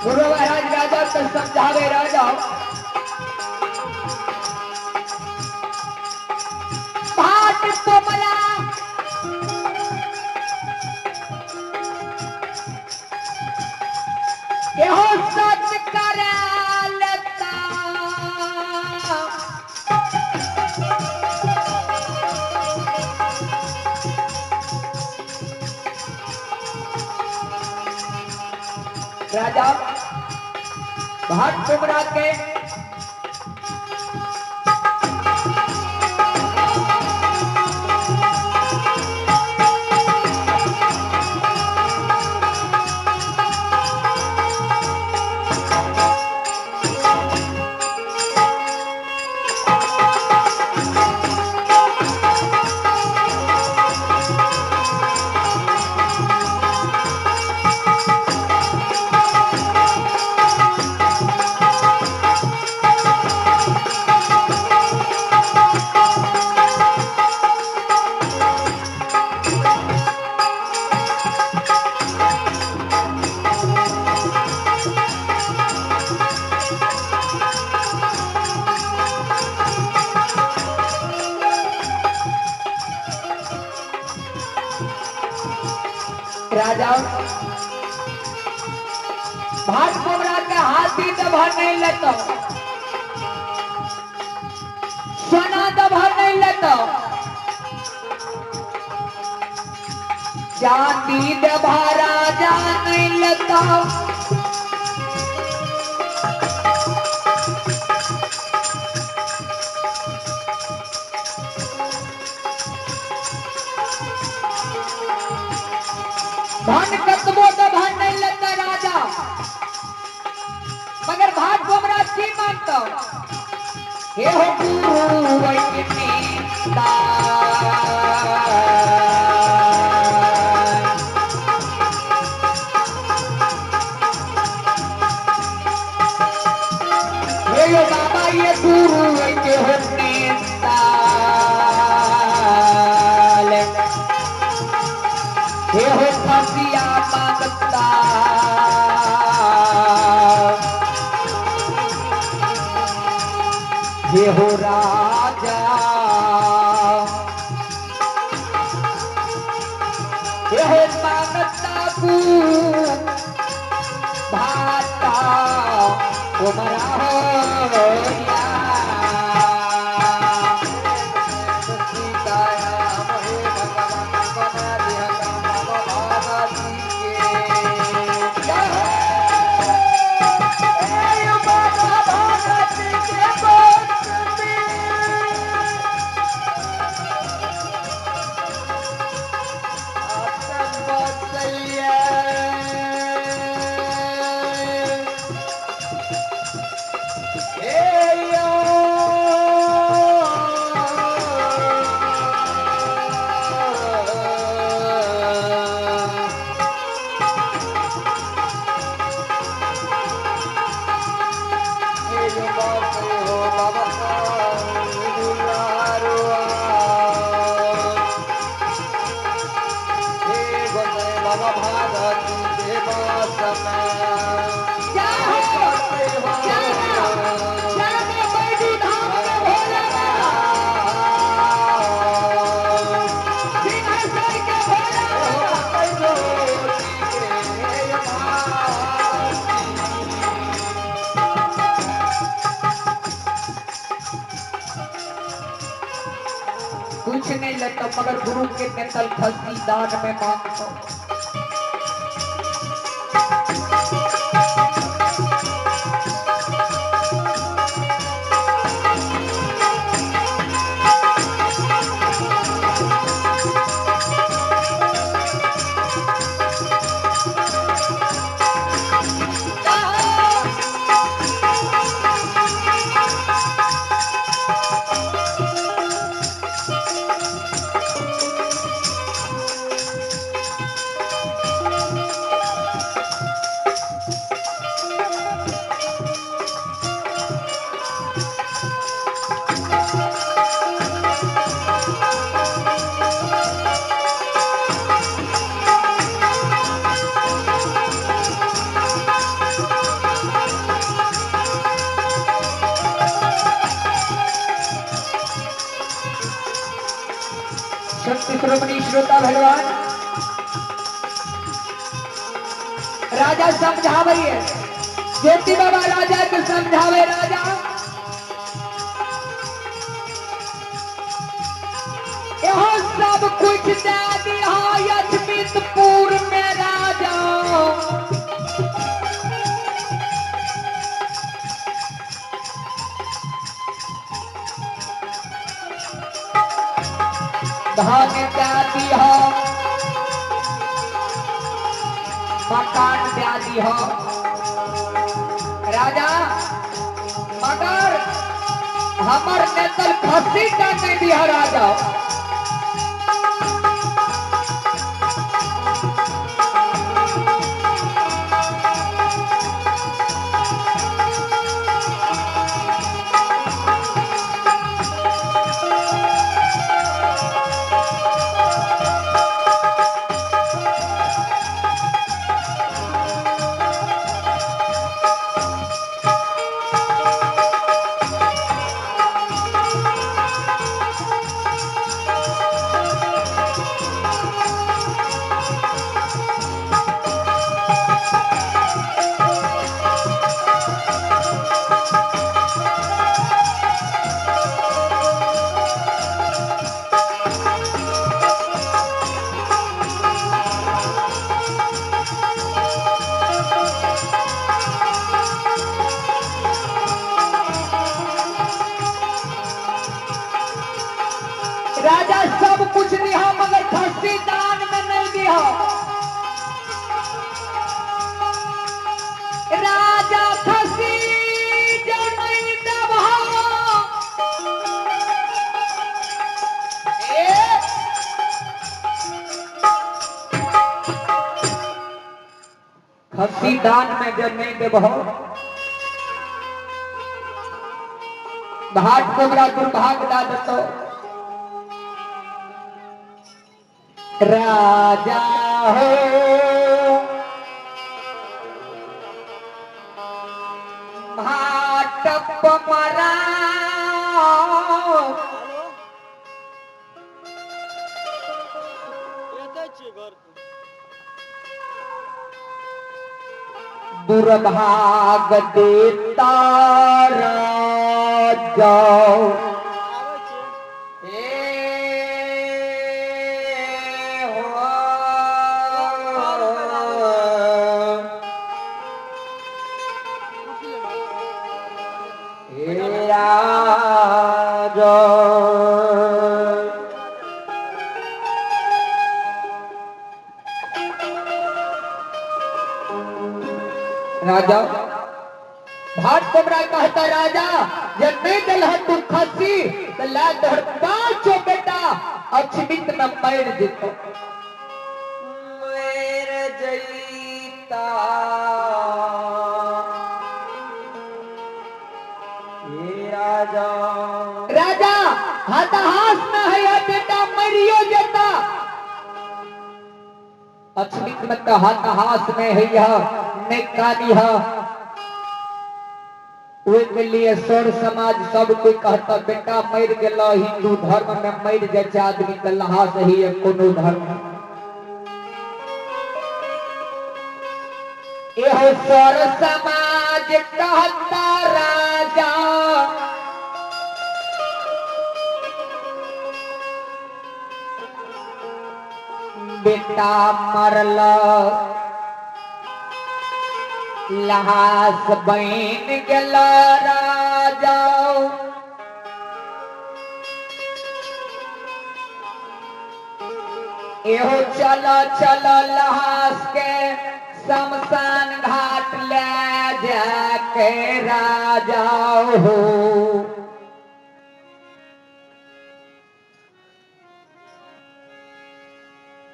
गुरु महाराज राजा तो समझावे राजा भाट कोमला एहो सच करा लेता। राजा भाट कुमरा के राजा भाट कुमरा के हाथी दबा नहीं लेता, सोना दबा नहीं लेता, चांदी दबा राजा नहीं लेता। धन कतबो दबा नहीं लेता राजा, मगर भाट कुमरा की मानता हे हो गुरु वैष्णव। हे यो बाबा ये गुरु के हो हे हो फसिया मांगता। हे हो राजा हे हो मांगता भाता कुमरा हो या। कुछ नहीं लगता मगर गुरु के नेतल फंसी दान में मांगता। श्रोमणी श्रोता भगवान राजा समझावे है, ज्योति बाबा राजा के समझावे। राजा यह सब कुछ दे दिया अछमितपुर में राजा, धन दे दिया, मकान दे दिया राजा, मगर हमर नेतल खस्सी टा नहीं दिया राजा। राजा सब कुछ दिया मगर खस्सी दान में नहीं दिया। राजा खस्सी जो नहीं दबा, खस्सी दान में जब नहीं देबो भाट कोबरा दुर्भाग दा दतो। राजा हो भाटप मरा, दुर्भाग देता राजा। राजा भाट कोबरा कहता राजा जब नहीं दिल तू खसी तो ला तोहर पांचों बेटा अछमित में मर जेतो। मर जईता राजा, राजा हताहास में है बेटा मरियो जेता। अछमित में तो हताहास में है यह नहीं है। के लिए सौर समाज सब कोई कहता बेटा मर गलो हिंदू धर्म में मर जाए आदमी तो लहास ही है कोनो धर्म। एहो सौर समाज कहता राजा बेटा मरल लहास बन गेल राजा। एहो चलो चलो लहास के शमशान घाट ले जाके राजा हो।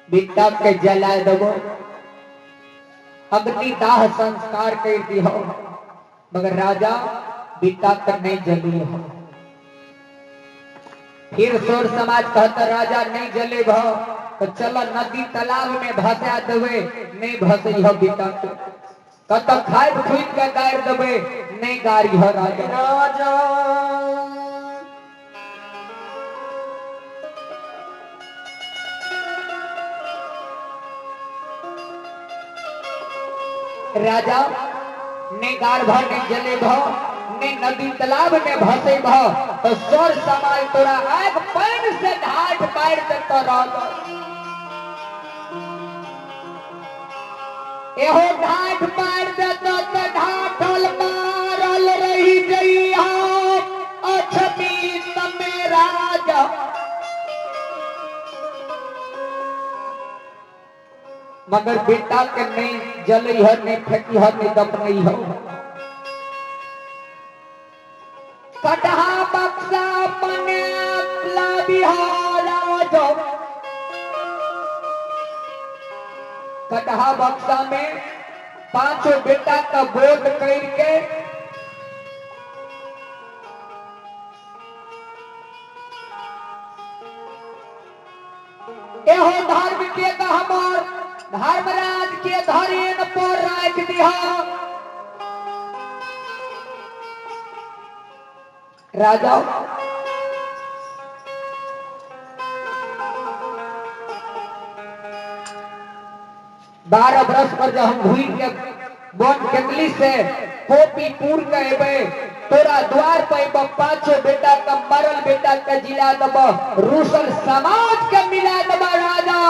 बेटा के जला देबो, अग्नि दाह संस्कार कर दियो, मगर राजा बेटा के नहीं जली हो। फिर सोर समाज कहता राजा नहीं जले भो तो चलो नदी तालाब में भसा देवे, नहीं भसे हो बेटा के। कत खाए खुद के गार देवे, नहीं गारी हो राजा। राजा राजा ने गार भर ने जले भ ने नदी तालाब में भसे भ तो सर समाज तोरा आग पैन से ढाठ पार देतो राजा। एहो ढाठ पार देतो तो ढाठल मारल रही जइहा अछमी तमे राजा। मगर बेटा के नहीं जलई है नहीं फेंकी है नहीं दफनई हो। कटहा बक्सा मने बिहारा कटहा बक्सा में पांचों बेटा का बोध करके एहो धर्म के हमार धर्मराज के धरेन पर राख दिया। राजा बारह बरस पर जब हम घूर के बन केतली से पोपीपुर के एबे तोरा द्वार पर एब पांचों बेटा का मरल बेटा के जिला दब रूसल समाज के मिला दब राजा।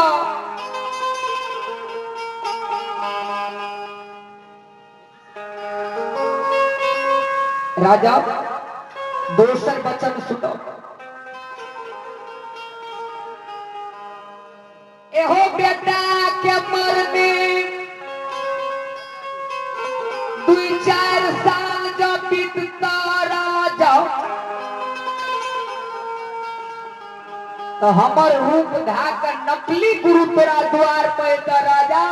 राजा दोसर वचन सुनो। एहो बेटा के मरने 2-4 साल जब बीतता राजा तो हमर रूप धाकर नकली गुरु तोरा द्वार पर राजा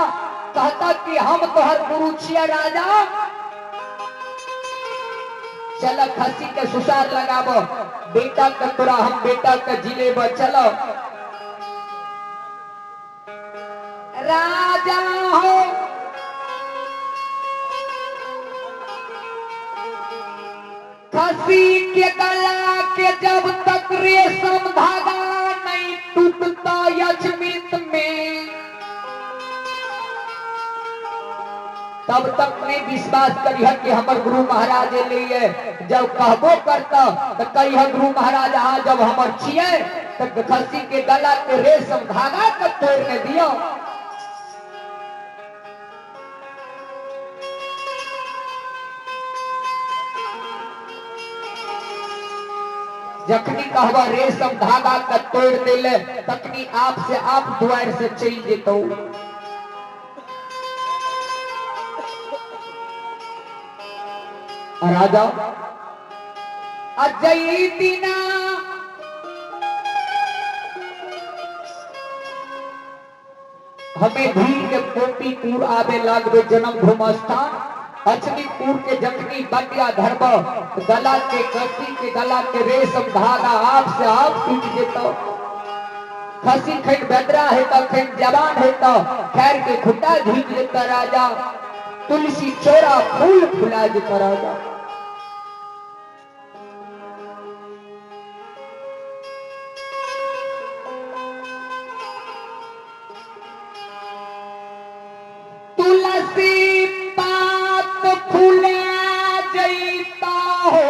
कहता कि हम तोहर गुरु छिया राजा। चल खसी के सुसार लगाबो बेटा के तोरा हम बेटा के जिलेब चलो राजा हो। खसी के गला के जब तक रेशम धागा नहीं टूटता यजमित में तब तक नहीं विश्वास करिह कि हमर गुरु महाराज लिए। जब कहबो करता तो कहिह गुरु महाराज हाँ जब हमर छिए तो खसी के गला के रेशम धागा के तोड़ने दियो। जखनी कहबा रेशम धागा के तोड़ दिले तखनी आप से आप द्वार से चल जेतौ। राजा अजय दिना हमें भीड़ के पोपीपुर आवे लागबे जन्म भूमि स्थान अचनीपुर के जखनी बटिया धरब गला के खसी के गला के रेशम धागा आप से आप टूट जेतो। खसी खैन बेदरा है तो खैन जवान है तो खैर के खुटा झीक जेता राजा। तुलसी चोरा फूल फुला जेता राजा। तुलसी पात फूला जैता हो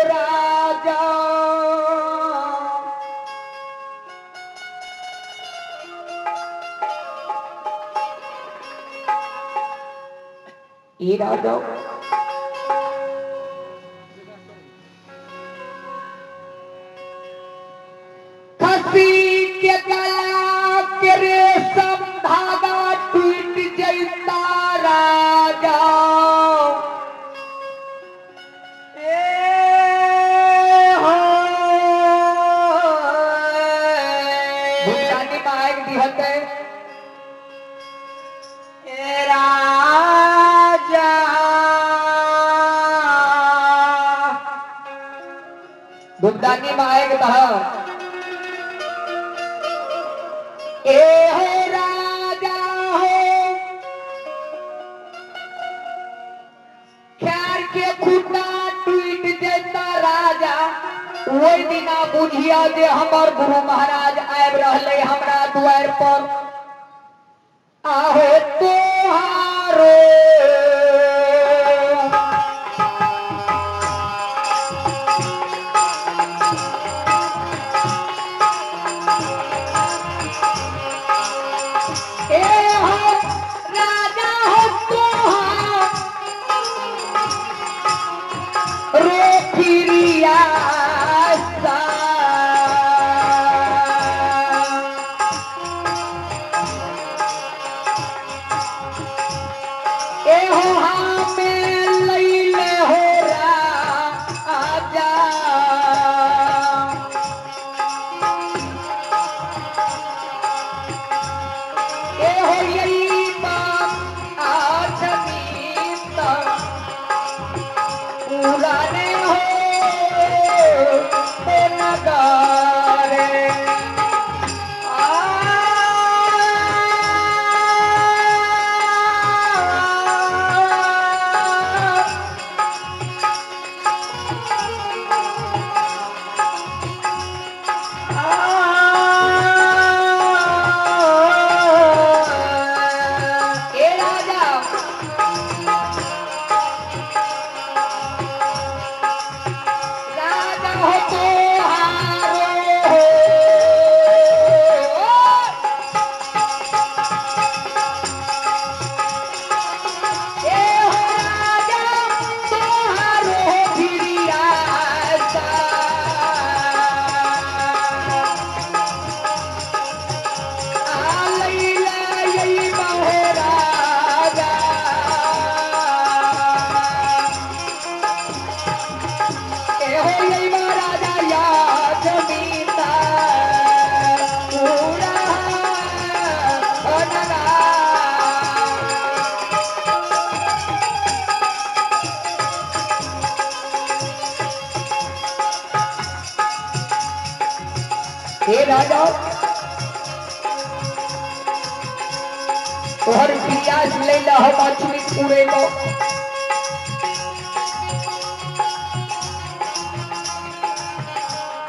राजा। ये राजा खसी के गला के रेशम धागा टूट जैता राजा। ए हो भूटानी में आग दिहते ए राजा। भूटानी में आग दह ए हो राजा हो खैर के खुटा टूट जेता राजा। वही दिना बुझिया जे हमर गुरु महाराज आबि रहले हमरा द्वार पर। आहो तोहारो पुराने हो नगारे। ए राजा राजा हो तोहारो हो, ए हो राजा तोहारो भिड़ियासा। आ लैला यही बहो राजा, ए हो यही राजा या जमीता पूरा नगा। हे राजा तोहर प्रियास ले हम अछमी पूरे लो।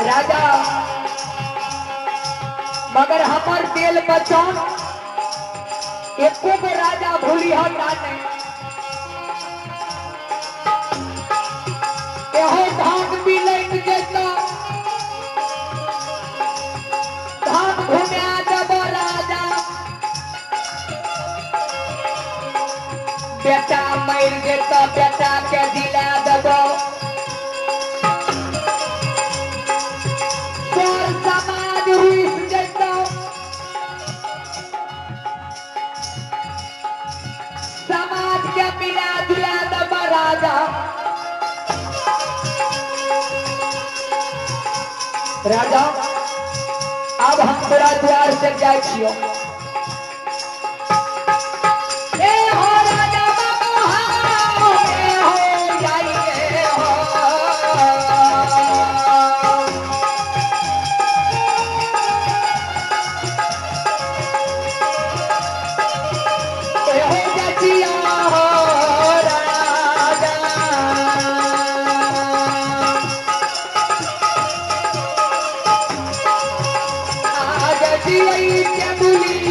राजा मगर हमर तेल बचन एको गो राजा भूली हम ना नहीं। एहो धान मिलैत जेता धान घुमा देब राजा, बेटा मर जेता बेटा के दिला देब। तोर समाज रुस जेता, समाज के मिला जुला देब राजा। राजा अब हम तोरा द्वार से जाइ छियो। ए हो राजा बाबू हाँ, ए हो जाइए हो। ए हो जचिया हो राजा। आज जियई के बुली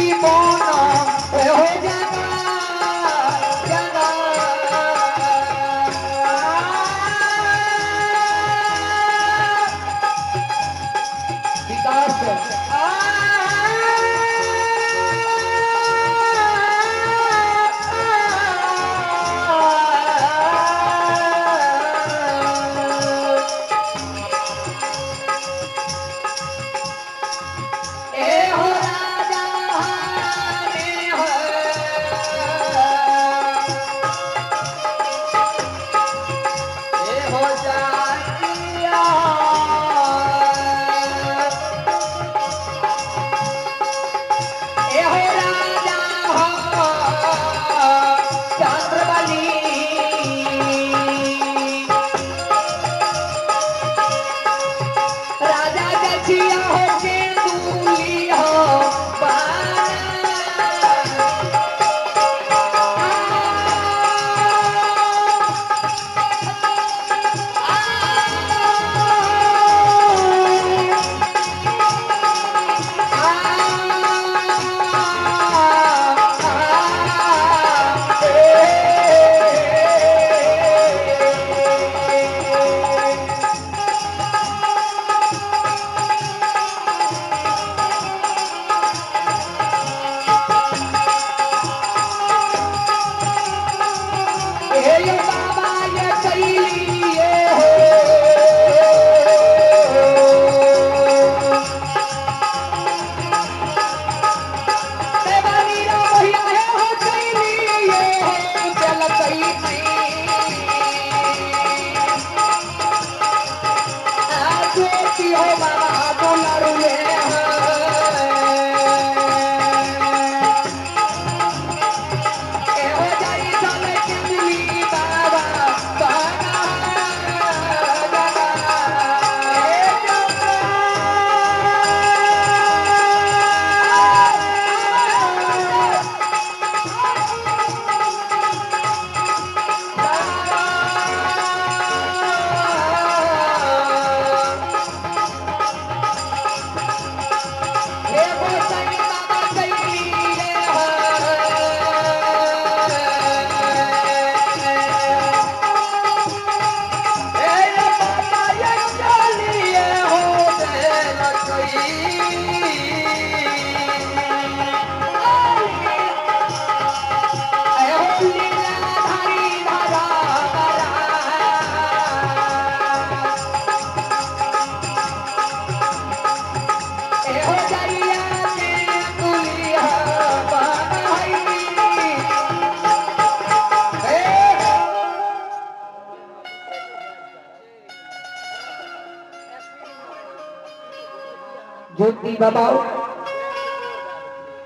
ज्योति बाबा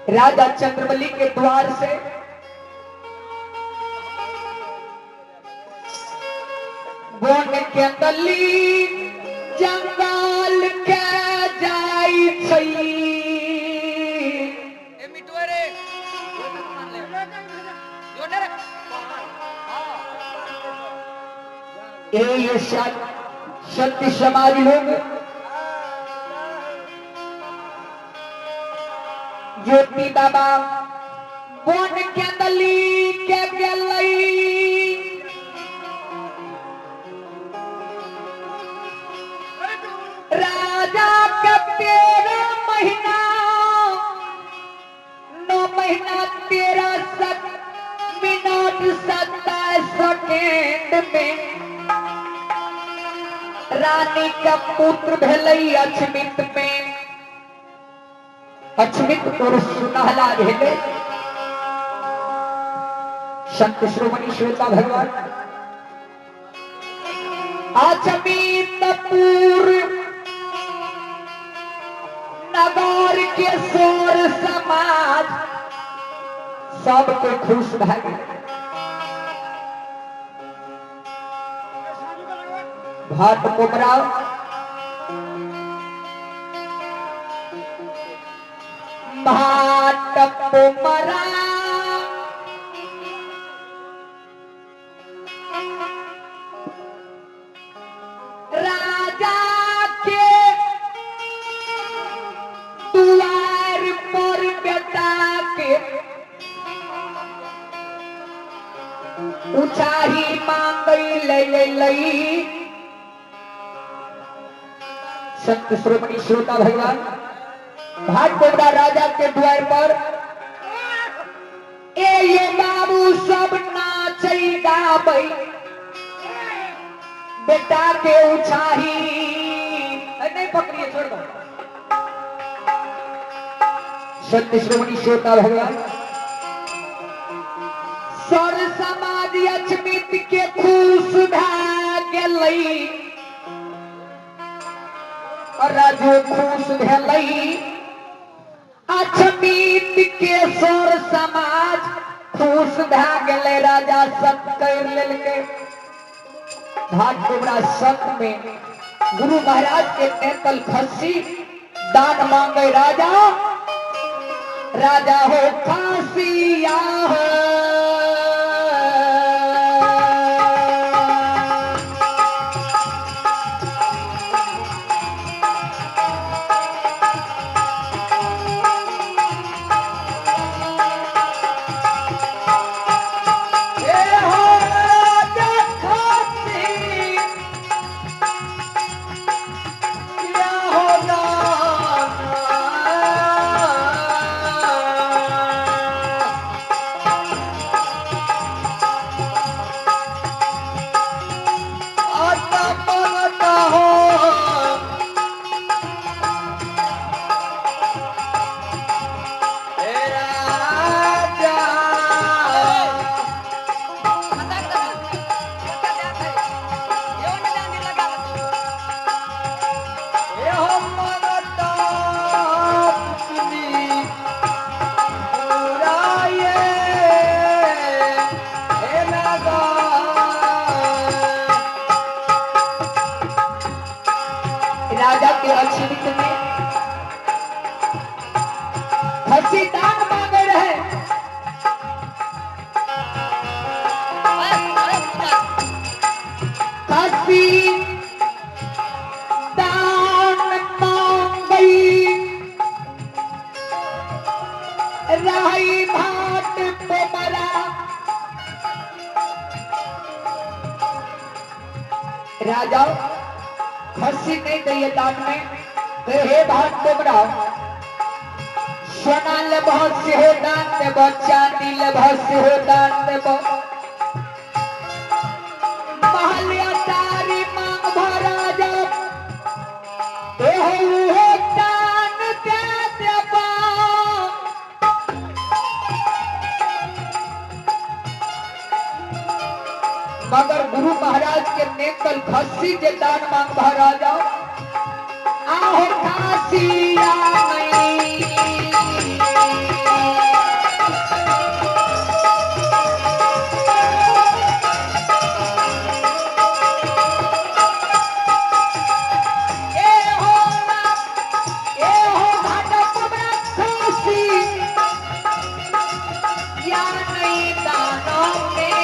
राजा चंद्रबली के द्वार से वन के दली जंगल के जाई छई। ये सत्य समाज लोग ज्योति बाबा वन के दली के गेलई राजा के 13 महीना 9 महीना 13 मिनट 27 सेकेंड में रानी का पुत्र भेलई अछमित में। अछमित और सुनहला भेले। संत श्रोमणी श्रोता भगवान अछमितपुर नगर के सौर समाज सबको खुश भए गेल। भाट कोबरा भाट कोबरा राजा के द्वार पर बेटा के ऊंचाई मांगई ले लई। संत श्रोमणी श्रोता भगवान भाट कोबरा राजा के द्वार पर ए ये बाबू सब नाचई गाबई बेटा के उछाही नहीं पकड़िए छोड़ दो। संत श्रोमणी श्रोता भगवान सर समाज अछमित के खुश भए गेलई और राजू खुश भेलई। अछमित के सर समाज खुश भए गेलै। राजा सत कर लेलकै। भाट कोबरा सत में गुरु महाराज के नेतल खस्सी दान मांगे राजा। राजा हो खासिया हो राजा के अछमित में खस्सी दान मांगे रहे। खस्सी दान मांगई रही भाट कोबरा राजा खस्सी नहीं दैये दान में। तो हे भाट कोबरा सोना लेबह सेहो दान देबह, चांदी लेबह सेहो दान देबह, महल अटारी मांगबह राजा एहो दान दे देबह। मगर गुरु महाराज के नेतल खस्सी जे दान मांगबह राजा आहो कासिया नहीं ए हो ना ए हो भाट पमरा खुशी या नहीं दानों में।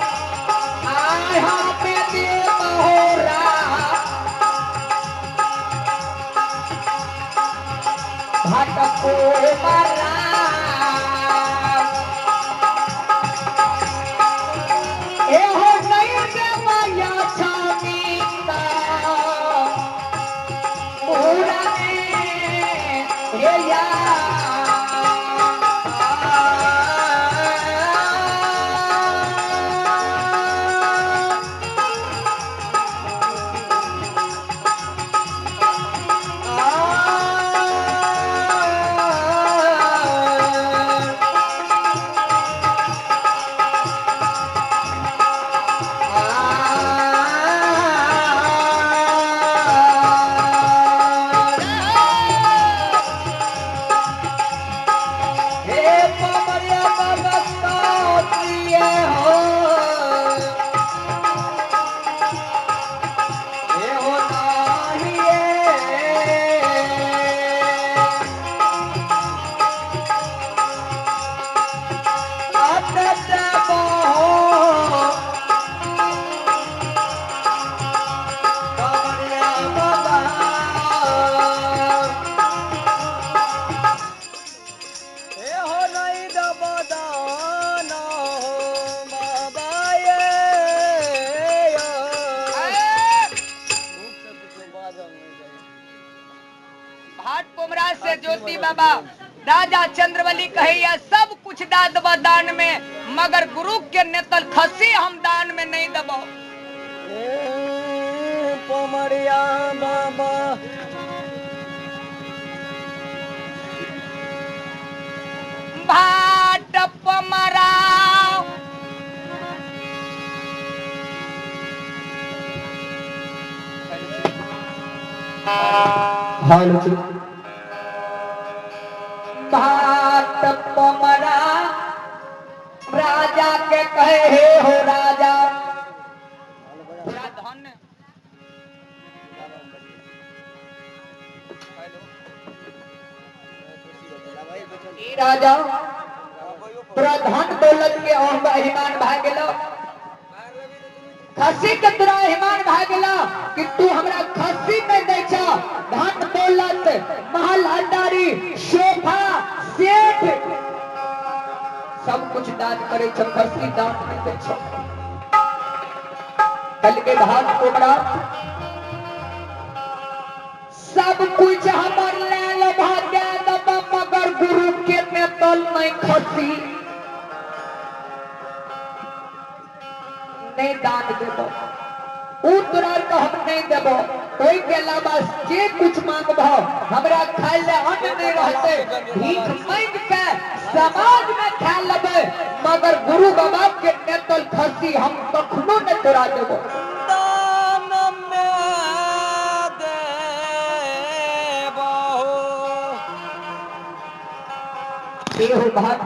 आय हम पे देव होरा भाट पमरा ए हो नहीं देवया छमीता पूरा में हे या हे पमरिया बाबा प्रिय हो हे हो नाहिए अत हो पमरिया बाबा हे हो नहीं दबदान हो बाबा ये भाट पोमरा से ज्योति बाबा राजा चंद्रबली कहिया सब कुछ दा दबा दान में मगर गुरु के नेतल खसी हम दान में नहीं दबो। ए पमरिया बाबा भाट पमरा भाट पमरा राजा के कहे हे हो राजा पूरा धन ई राजा तोरा धन दौलत के और अभिमान भा गेलो खसी के तोरा अभिमान भा गेलो कि तू हमरा खसी नहीं दै छ धन दौलत महल अटारी सोफा सेठ सब कुछ दान करे छ खसी दान नहीं दै छ। कल के भाग कोबरा सब कुछ हमर ले लभा दे दबा मगर गुरु के नेतल नहीं खसी नहीं दान देबो उ तोरा के हम नहीं देबो। ओहि के अलावा जे कुछ मांगबो हमरा खाय ले अन्न नहीं रहते भीख मांग के समाज में खा लेबे मगर गुरु बाबा के नेतल खसी हम कखनो नहीं तोरा देबो। दान में देबो एहो भाग